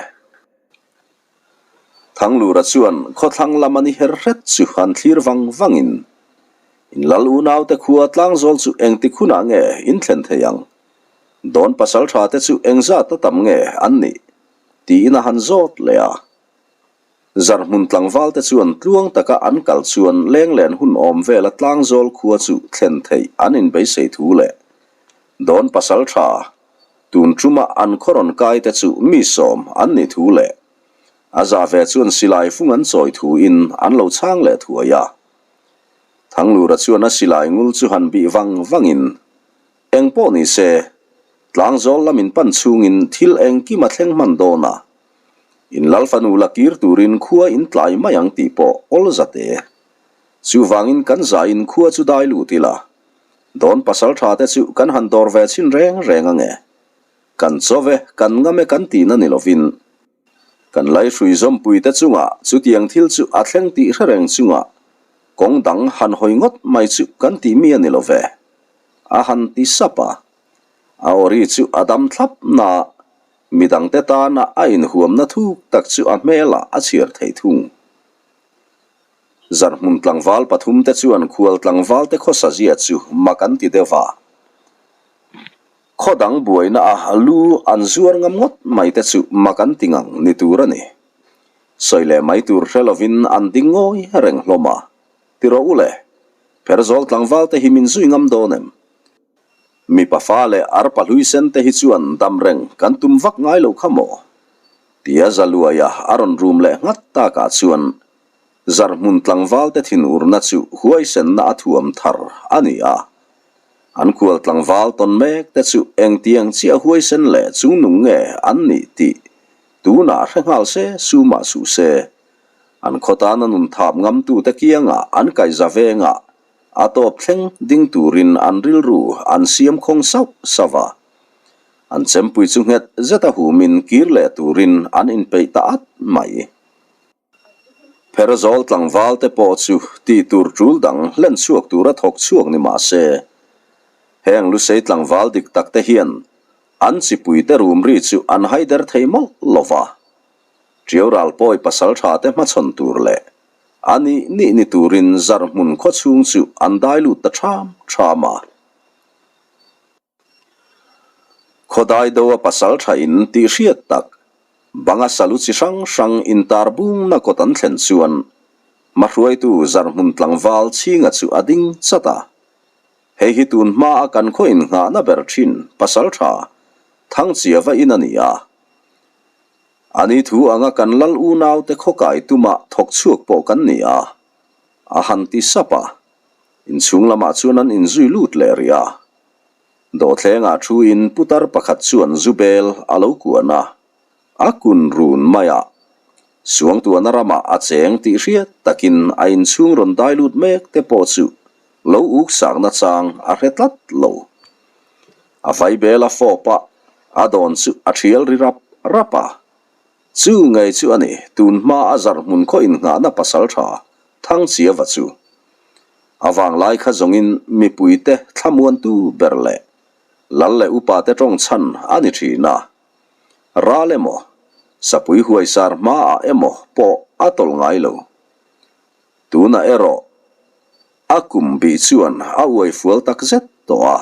Thanglura chuan khawthlang lam a ni her hret chu han thlir vang vangin, In lal unaute khua tlangzawl chu engtik hunah nge in thlen thei ang? Dawn pasal tha te chu engzat a tam nge an nih? tiin a han zawt leh a. Zarhmun tlangval te chuan tluang taka an kal chuan lenglen hun awm vela tlangzawl khua chu thlen theih an inbeisei thu leh dawn pasal tha tun tuma an khaw rawn kai te chu mi sawm an ni thu leh a za ve chuan silai fung an chawi thu in an lo chhang leh thuai a. Thanglura chuan a silai ngul chu han bih vang vang in Eng pawh ni se, tlangzawl lam in pan chhungin thil engkim a thleng hman dawn a, in lal fanu la kir turin khua in tlai mai ang tih pawh awl zate. Chuvangin kan zaiin khua chu dai lut ila, dawn pasal tha te chu kan han dawr ve chhin reng reng ange. Kan chaw e, kan ngam e kan tihna ni lovin, kan laihrui zawmpuite chungah chutiang thil chu a thleng tih hre reng chungah kawng dang han hawi ngawt mai chu kan tih mi a ni lo ve. A han ti sap a, a awri chu a dam thlap na, midangte tana a inhuamna thuk tak chu a hmelah a chhiar thei thung. Zarhmun tlangval pathumte chuan khual tlangvalte khawsa zia chu mak an ti deuh a. Khaw dang buaina a lu an zuar ngam ngawt mai te chu mak an ti ngang ni tur a ni. Sawi leh mai tur hre lovin an ding ngawi reng hlawm a, Ti rawh u le, Pherzawl tlangval te hi min zui ngam dawn em? Mipa fa leh arpa hlui sen te hi chuan dam reng kan tum vak ngai lo kha maw? Tia Zaluaia a rawn rum leh nghat takah chuan Zarhmun tlangval te thinurna chu huaisenna a thuam thar a ni a. An kual tlangval tawn mek te chu engtiang chiah huaisen leh chungnung nge an nih tih tunah hre nghal se su mah suh se. An khaw tana nun thap ngamtute kiangah an kaihza vengah a tawp thleng ding turin an rilru an siam khawng sauh sauh a. An chempui chu nghet zeta humin kir leh turin an inpeih ta at mai. Pherzawl tlangval te pawh chu tih tur tul dang hlen chhuak tura thawk chhuak ni mah se, heng Lusei tlangval dik tak te hian an chipuite rum ri chu an haider thei mawlh lo va. Ṭiau ral pawi pasal ṭha te hmachhawn tur leh a nih nih ni turin zarhmun khaw chhung chu an dai lut ta ṭham ṭham a. Khawdai do a pasal tha in tih hriat tak, banga salu chi hrang hrang intar bungna kawt an thlen chuan hmahruaitu zarhmun tlangval chhinga chu a ding chat a. Hei hi tun hmaa kan khaw innghahna ber thin pasal tha Thangchiava in a ni a. Ani thu anga kan lal unaute khawkai tuma thawk chhuak pawh kan ni a, a han ti sap a. Inchhung lamah chuan an inzui lut leh rih a. Dawhthlengah thuin putar pakhat chuan zu bel a lo kuan a, a kun run mai a. Suangtuahna ramah a cheng tih hriat takin a inchhung rawn dai lut mek te pawh chu lo uk sakna chang a hre tlat lo. A vai bel a fawp a, a dawn chu a thial ri rap rap a. Chu ngei chu a ni, tun hma a zarh hmun khaw innghahna pasal tha Thangchiava chu. A vanglai kha zawngin mipuite thlamuantu ber leh lal leh upate tawng chhan a ni thin a. Ral emaw, sapui huaisar hmaah emaw pawh a tawlh ngai lo. Tunah erawh a kum bih chuan a uai fual takzet tawh a.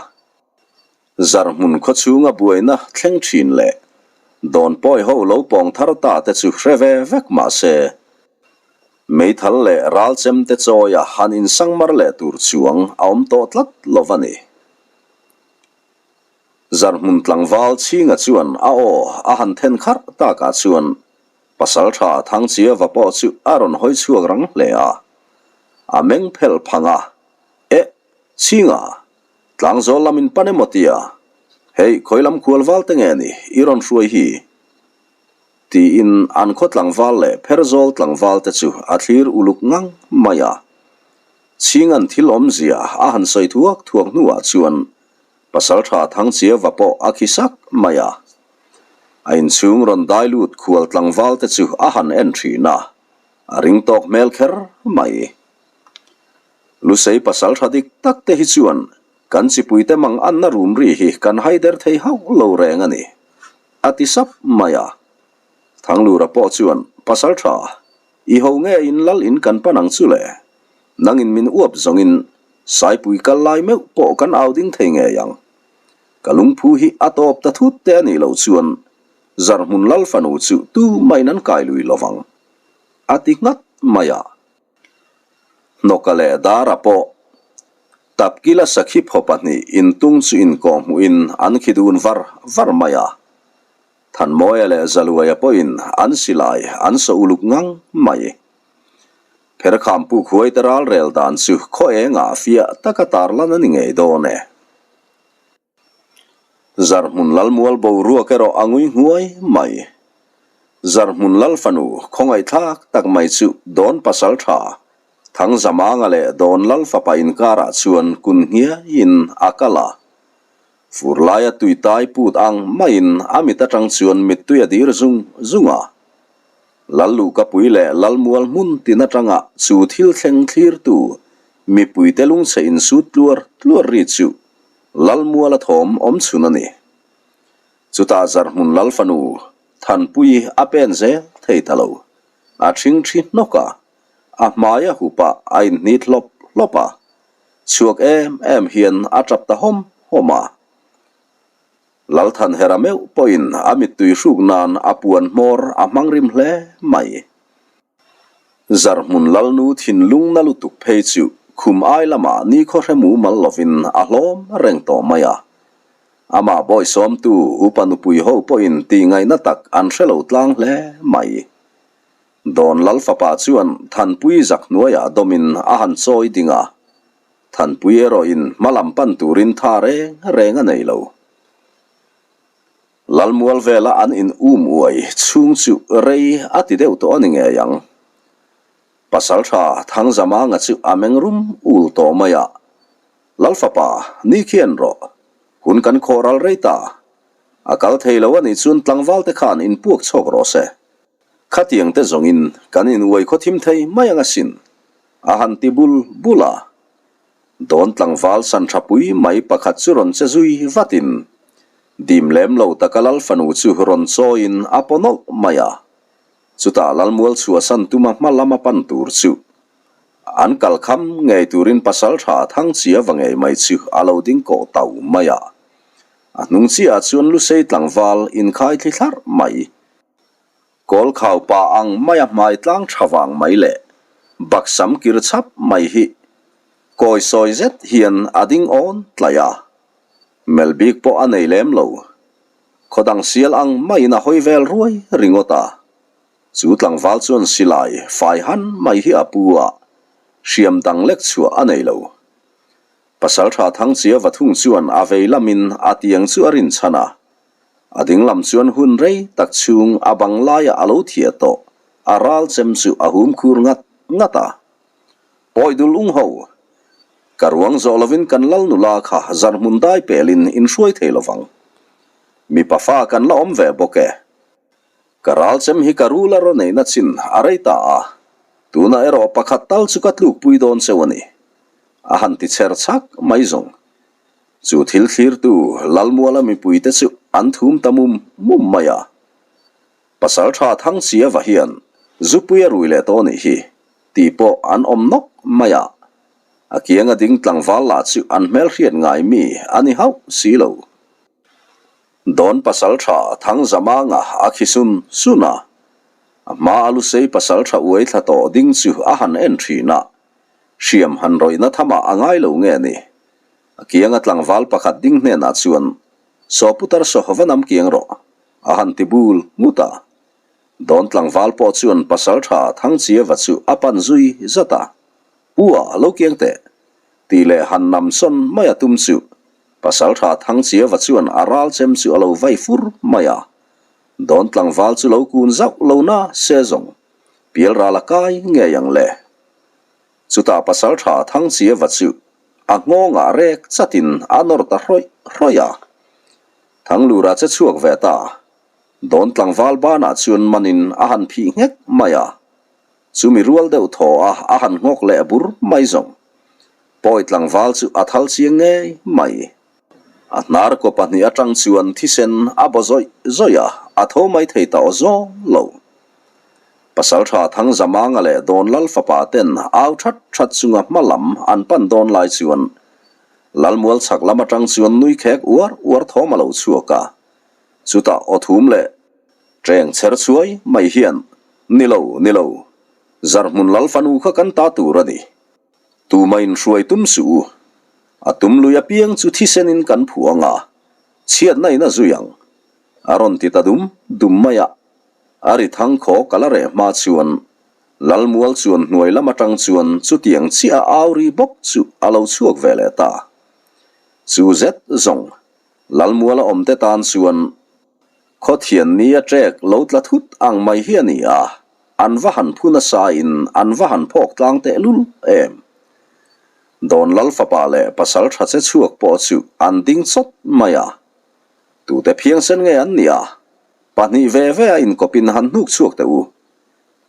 Zarhmun khawchhunga buaina thleng thin leh dawnpawi ho lo pawng thar ta te chu hre ve vek mah se, meithal leh ralchem te chawia han insangmar leh tur chuang a awm tawh tlat lo va ni. Zarhmun tlangval Chhinga chuan a aw a han then kharh takah chuan Pasalṭha Thangchiava pawh chu a rawn hawi chhuak rang hle a. A meng phelh phang a, Eh, Chhinga, tlangzawl lam in pan emaw tia? Hei, khawi lam khual val te nge ni i rawn hruai hi? Tiin an khaw tlangval leh pherzawl tlangval te chu a thlir uluk ngang mai a. Chhinga'n thil awmzia a han sawi thuak thuak hnuah chuan Pasalṭha Thangchiava pawh a khi sak mai a. A inchhung rawn dai lut khual tlangval te chu a han en ṭhin a, a ring tawk hmel kher mai. Lusei pasalṭha dik tak te hi chuan kan chipuite mang anna rum ri hi kan haider thei hauh lo reng a ni, a ti sap mai a. Thanglura pawh chuan, Pasalṭha, i ho nge in lal in kan pan ang chu le? Nangin min uap zawngin Saipui kal lai meuh pawh kan au ding thei ngei ang. Ka lungphu hi a tawp ta thut te a nih loh chuan Zarhmun lal fanu chu tu mahin an kai lui lo vang, a ti nghat mai a. Hnawka leh Dara pawh Tapkila sakhi phaw pahnih intung chu inkawhhmuhin an khi dun var var mai a. Thanmawia leh Zaluaia pawhin an silai an sawh uluk ngang mai. Pherkham puk huaite ral rel dan chu khaw engah fiah taka tarlan a ni ngei dawn e. Zarhmun Lalmual boruak erawh a ngui nghuai mai. Zarhmun Lal fanu khawngaihthlak tak mai chu Dawn pasal tha Thangzamanga leh Dawn Lal fapa inkarah chuan kun nghiaiin a kal a. Fur laia tui tai put ang maiin a mit atang chuan mittui a dir zung zung a. Lal Luhkapui leh Lalmual hmun tin atanga chu thil thleng thlirtu mipuite lungchhe insut tluar tluar ri chu Lalmuala thawm awm chhun a ni. Chutah Zarhmun Lal fanu Thanpui a pen zel thei ta lo. A ṭhingṭhi hnawk a, a hmai a hup a, a inhnit hlawp hlawp a. Chhuak em em hian a tap ta hawm hawm a. Lalthanhera meuh pawhin a mittui hruk nan a puan hmawr a hmang rim hle mai. Zarhmun Lalnu thinlung na lutuk phei chu khum ai lamah nikhaw hre mumal lovin a hlawm reng tawh mai a. Amah bawisawmtu upa nupui ho pawhin tihngaihna tak an hre lo tlang hle mai. Dawn Lal fapa chuan Thanpui zak hnuaiah dawmin a han chawi ding a, Thanpui erawhin hma lam pan turin tha reng reng a nei lo. Lalmual vela an in um uai chhung chu rei a ti deuh tawh a ni ngei ang. Pasaltha Thangzamanga chu a meng rum ul tawh mai a, Lal fapa, ni khian rawh, hun kan khawh ral rei ta. A kal thei lo a nih chuan tlangval te khan in puak chhawk rawh se. Khatiang te zawngin kan in uai khaw thim thei mai ang asin, a han ti bul bul a. Dawn tlangval san tha pui mai pakhat chu rawn che zui vatin, dim lem lo taka lal fanu chu rawn chawiin a paw nawlh mai a. Chutah Lalmual chhuahsan tuma hma lama pan tur chu an kal kham ngei turin pasal tha Thangchia va ngei mai chu a lo ding kawh tau mai a. A hnung chiahah chuan Lusei tlangval inkhai thli thlarh mai. Kawl khau pa ang maia hmai tlang tha vang mai leh baksam kir chhap mai hi kawi sawi zet hian a ding awn tlaih a, mel bik pawh a nei lem lo. Khaw dang sial ang maiin a hawi vel ruai ringawt a, chu tlangval chuan silai fai han mai hi a pu a, hriam dang lek chhuah a nei lo. Pasaltha Thangchia Vathung chuan a vei lamin a tiang chu a rinchhan a, A ding lam chuan hun rei tak chhung a bang laiah a lo thiah tawh, a ral chem chu a hum khur ngat ngat a. Pawi dul ung ho, ka ruang zawh lovin kan lal nula kha zar hmun dai pelin in hruai thei lovang. Mipa fa kan la awm ve bawk e. Ka ral chem hi ka rul a raw neihna chin a rei ta a, tunah erawh pakhat tal chu ka tlukpui dawn cheu a ni. A han ti chher chhak mai zawng. Chu thil thlirtu Lalmuala mipuite chu an thum ta mum mum mai a. Pasaltha Thangchiava hian zupui a rui leh tawh nih hi tih pawh an awm nawk mai a. A kianga ding tlangval lah chu an hmelhriat ngai mi a ni hauh si lo. Dawn pasaltha Thangzamanga a khi sun sun a. A hma a lusei pasaltha uai thla tawh ding chu a han en thin a. Hriam han rawihna thamah a ngai lo nge ni? A kianga tlangval pakhat ding hnenah chuan. Saw putar saw va nam kiang rawh, a han ti bul ngut a. Dawn tlangval pawh chuan pasalṭha Thangchiava chu a pan zui zat a. Pu a lo kiang teh, tih leh han nam sawn mai a tum chu pasalṭha Thangchiava chuan a ral chem chu a lo vai fur mai a. Dawn tlangval chu lo kun zauh lo na se zawng pialral a kai ngei ang le. Chutah pasalṭha Thangchiava chu a nghawngah rek chatin a nawr ta hrawih hrawih a. Thanglura che chhuak ve ta. Dawn tlangval banah chuan manin a han phih nghek mai a. Chumi rual deuh thaw a a han nghawk leh bur mai zawng. Pawi tlangval chu a thal chiang ngei mai. A hnar kaw pahnih atang chuan thisen a baw zawih zawih a, a tho mai thei ta aw zawng lo. Pasaltha Thangzamanga leh Dawnlal fapa ten au that that chunga hma lam an pan dawn lai chuan Lalmual chhak lam atang chuan nui khek uar uar thawm a lo chhuak a. Chutah aw thum leh Ṭeng chher chhuai mai hian, Ni lo, ni lo. Zarhmun lal fanu kha kan ta tur a ni. Tuma inhruai tum suh u. A tum lui apiang chu thisenin kan phuh ang a, chhiatna in a zui ang. A rawn ti ta dum dum mai a. A ri thang khaw ka la reh hma chuan Lalmual chuan hnuai lam atang chuan chutiang chiah a au ri bawk chu a lo chhuak ve leh ta. Chu zet zawng Lalmuala awmte tan chuan Khawthian ni a ṭek lo tla thut ang mai hi a ni a, an va han phu nasa in an va han phawk tlang tehlul em. Dawn Lal fapa leh pasal ṭha che chhuak pawh chu an ding chawt mai a. Tute phiangsen nge an nih a, pahnih ve ve a inkawpin han hnuk chhuak teh u,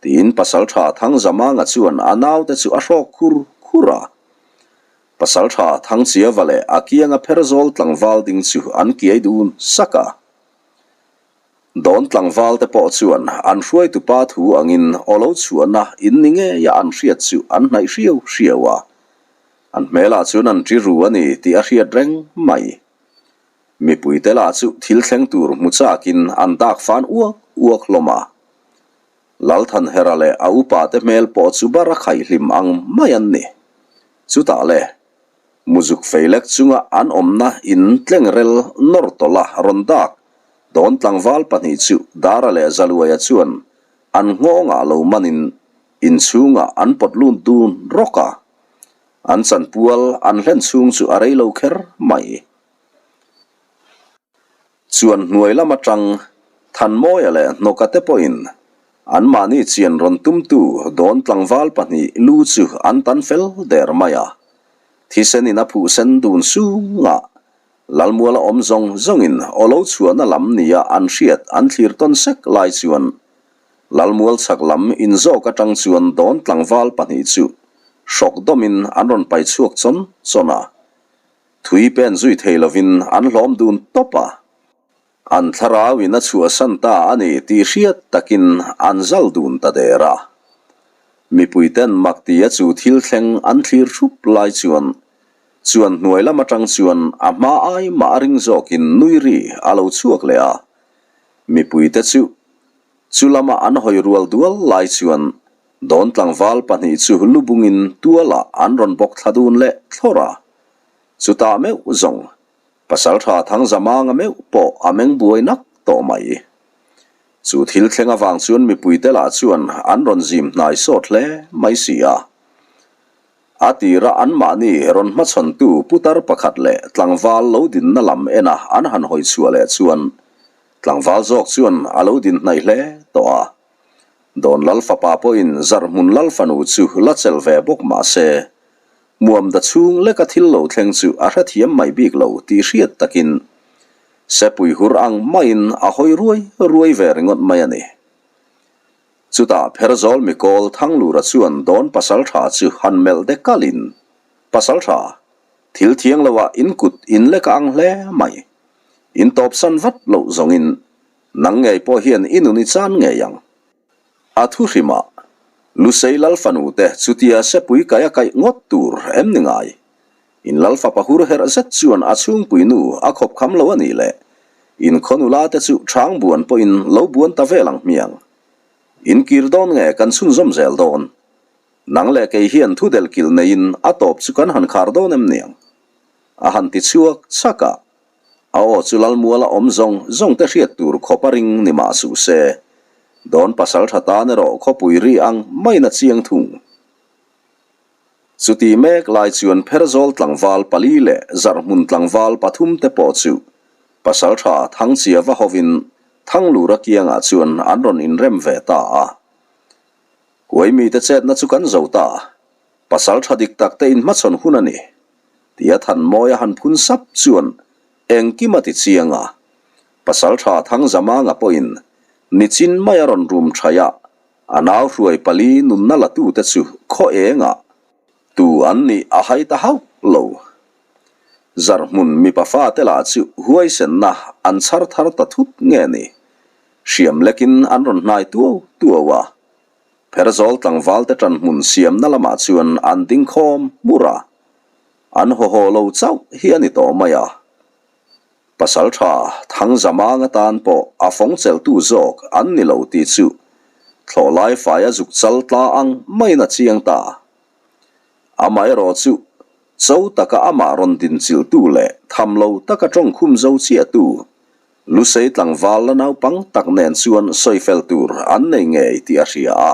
tiin pasal ṭha Thangzamanga chuan a naute chu a hrawk khur khur a. Pasalṭha Thangchiava leh a kianga pherzawl tlangval ding chu an kiai dun sak a. Dawn tlangval te pawh chuan an hruaitupa thu angin aw lo chhuahna in ni ngeia an hriat chu an hnaih hriau hriau a. An hmelah chuan an ṭi ru a ni tih a hriat reng mai. Mipuite lah chu thil thleng tur hmu chakin an dak fan uak uak hlawm a. Lalthanhera leh a upate hmel pawh chu bar a khaihhlim ang mai an ni. Chutah le, muzuk fei lek chunga an awmna in tlengrel nawr tawlh a rawn dak dawn tlangval pahnih chu Dara leh Zaluaia chuan an nghawngah lo manin inchhungah an pawt lut dun rawk a. An chanpual an hlen chhung chu a rei lo kher mai. Chuan hnuai lam atang Thanmawia leh Hnawka te pawhin anmahni chian rawn tumtu dawn tlangval pahnih lu chu an tan fel der mai a. Thisen in a phuh sen dun sungah Lalmuala awm zawng zawngin aw lo chhuahna lam nia an hriat an thlir tawn sek lai chuan Lalmual chhak lam inzawk atang chuan dawn tlangval pahnih chu hrawk dawmin an rawn pai chhuak chawn chawn a. Thui pen zui thei lovin an hlawm dun tawp a, an thlarauin a chhuahsan ta a ni tih hriat takin an zal dun ta der a. Mipuiten mak tia chu thil thleng an thlir thup lai chuan chuan hnuai lam atang chuan a hma ai mah a ring zawkin nui ri a lo chhuak leh a. Mipuite chu chu lama an hawi rual dual lai chuan dawn tlangval pahnih chu lubungin tualah an rawn bawk thla dun leh thlawr a. Chutah meuh zawng, Pasaltha Thangzamanga meuh pawh a meng buai nak tawh mai. Chu thil thleng avang chuan mipuite lah chuan an rawn zim hnai sawt hle mai si a. A tira anmahni rawn hmachhawntu putar pakhat leh tlangval lo dinna lam ena an han hawi chhuah leh chuan tlangval zawk chuan a lo din hnaih hle tawh a. Dawn Lal fapa pawhin Zarhmun Lal fanu chu la chel ve bawk mah se, Muamda chhung leka thil lo thleng chu a hrethiam mai bik lo tih hriat takin sepui hur ang maiin a hawi ruai ruai ve ringawt mai a ni. Chutah Pherzawl mikawl Thanglura chuan dawn pasaltha chu han melh de kalin, Pasaltha, thil thiang loah in kut in leka ang hle mai. In tawpsan vat loh zawngin nang ngei pawh hian i nun i chan ngei ang. A thu hrimah, Lusei lal fanu te chutia sepui kai a kaih ngawt tur em ni ngai? In lal fapa hur herh zet chuan a chhungpui nu a khawp kham lo a nih le, in khaw nula te chu chhang buan pawhin lo buan ta vel ang hmiang. In kir dawn nge kan chhunzawm zel dawn? Nang leh kei hian thu delhkilh neiin a tawp chu kan han khar dawn em niang? A han ti chhuak chak a. A aw chu Lalmuala awm zawng zawng te hriat tur khawp a ring ni mah suh se, Dawn pasaltha tan erawh khawpui ri ang maiin a chiang thung. Chuti mek lai chuan Pherzawl tlangval pali leh Zarhmun tlangval pathum te pawh chu pasaltha Thangchia va hovin Thanglura kiangah chuan an rawn inrem ve ta a. Huaimite chetna chu kan zo ta, pasaltha dik tak te inhmachhawn hun a ni. Tia Thanmawia han phun sap chuan engkim a ti chiang a. Pasaltha Thangzamanga pawhin nichin mai a rawn rum thaih a, A nau hruai pali nunna la tute chu khaw engah tu an nih a hai ta hauh lo. Zarhmun mipa fate lah chu huaisenna an chhar thar ta thut nge ni? Hriam lekin an rawn hnai tuau tuau a. Pherzawl tlangvalte ṭanhmun siamna lamah chuan an ding khawm hmur a. An haw haw lo chauh hi a ni tawh mai a. Pasal tha Thangzamang atan pawh a fawng cheltu zawk an ni lo tih chu thlawhlai faia zuk chal tla ang maiin a chiang ta. Amaherawh chu cho taka amah rawn din chilhtu leh tham lo taka tawngkhum zo chiahtu Lusei tlangval la naupang tak nen chuan sawifel tur an nei ngei tih a hria a.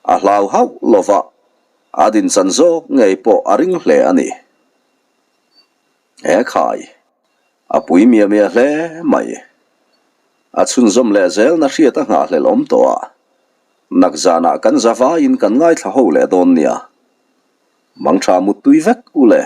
A hlau hauh lova a dinchan zawk ngei pawh a ring hle a ni. He khai, a pui miah miah hle mai. A chhunzawm leh zelna hriat a nghahhlelh awm tawh a, nakzanah kan za vaiin kan ngaithla ho leh dawn nia. Mangtha muttui vek u le.